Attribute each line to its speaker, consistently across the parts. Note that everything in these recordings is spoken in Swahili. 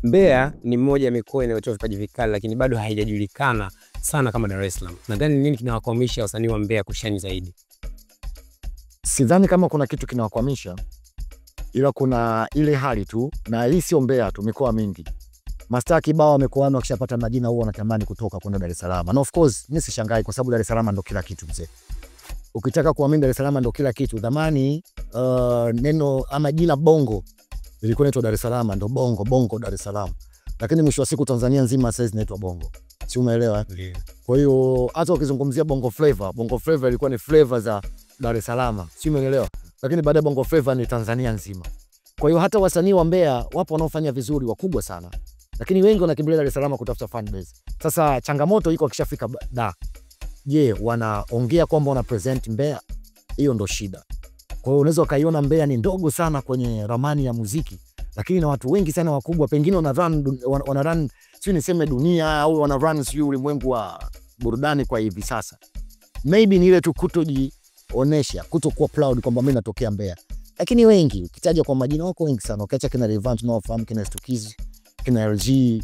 Speaker 1: Mbeya ni mmoja ya mikoa inayotoa vipaji vikali, lakini bado haijajulikana sana kama Dar es Salaam. Nadhani nini kinawakwamisha wasanii wa Mbeya kushine zaidi?
Speaker 2: Sidhani kama kuna kitu kinawakwamisha, ila kuna ile hali tu, na hii sio Mbeya tu, mikoa mingi mastaa kibao wamekuwa wakishapata majina huwa wanatamani kutoka kwenda Dar es Salaam. Na of course mimi sishangai kwa sababu Dar es Salaam ndo kila kitu mzee. Ukitaka kuamini Dar es Salaam ndo kila kitu. Zamani neno ama jina Bongo lilikuwa inaitwa Dar es Salaam, ndo Bongo, Bongo Dar es Salaam. Lakini mwisho wa siku Tanzania nzima sasa inaitwa Bongo. Si umeelewa? Kwa hiyo hata ukizungumzia Bongo Flava, Bongo Flava ilikuwa ni flavor za Dar es Salaam. Si umeelewa? Lakini baada ya Bongo Flava ni Tanzania nzima. Kwa hiyo hata wasanii wa Mbeya wapo wanaofanya vizuri wakubwa sana, lakini wengi wanakimbilia Dar es Salaam kutafuta fan base. Sasa changamoto iko wakishafika da, je, wanaongea kwamba wana present Mbeya? Hiyo ndo shida. Kwa hiyo unaweza ukaiona Mbeya ni ndogo sana kwenye ramani ya muziki, lakini na watu wengi sana wakubwa pengine wana run sio niseme dunia au wana run sio ulimwengu wa burudani kwa hivi sasa. Maybe ni ile tu kutojionesha, kutokuwa proud kwamba mimi natokea Mbeya. Lakini wengi ukitaja kwa majina wako wengi sana, ukiacha kina Rayvanny tunaofahamu, kina S2kizzy, kina LG,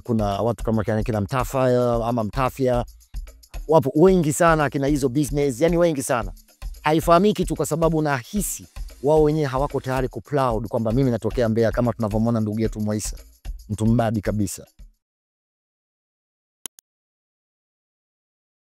Speaker 2: kuna watu kama kina Mtafa ama Mtafya, wapo wengi sana kina hizo business, yani wengi sana. Haifahamiki tu kwa sababu nahisi wao wenyewe hawako tayari ku proud kwamba mimi natokea Mbeya, kama tunavyomwona ndugu yetu Mwaisa, mtu mbadi kabisa.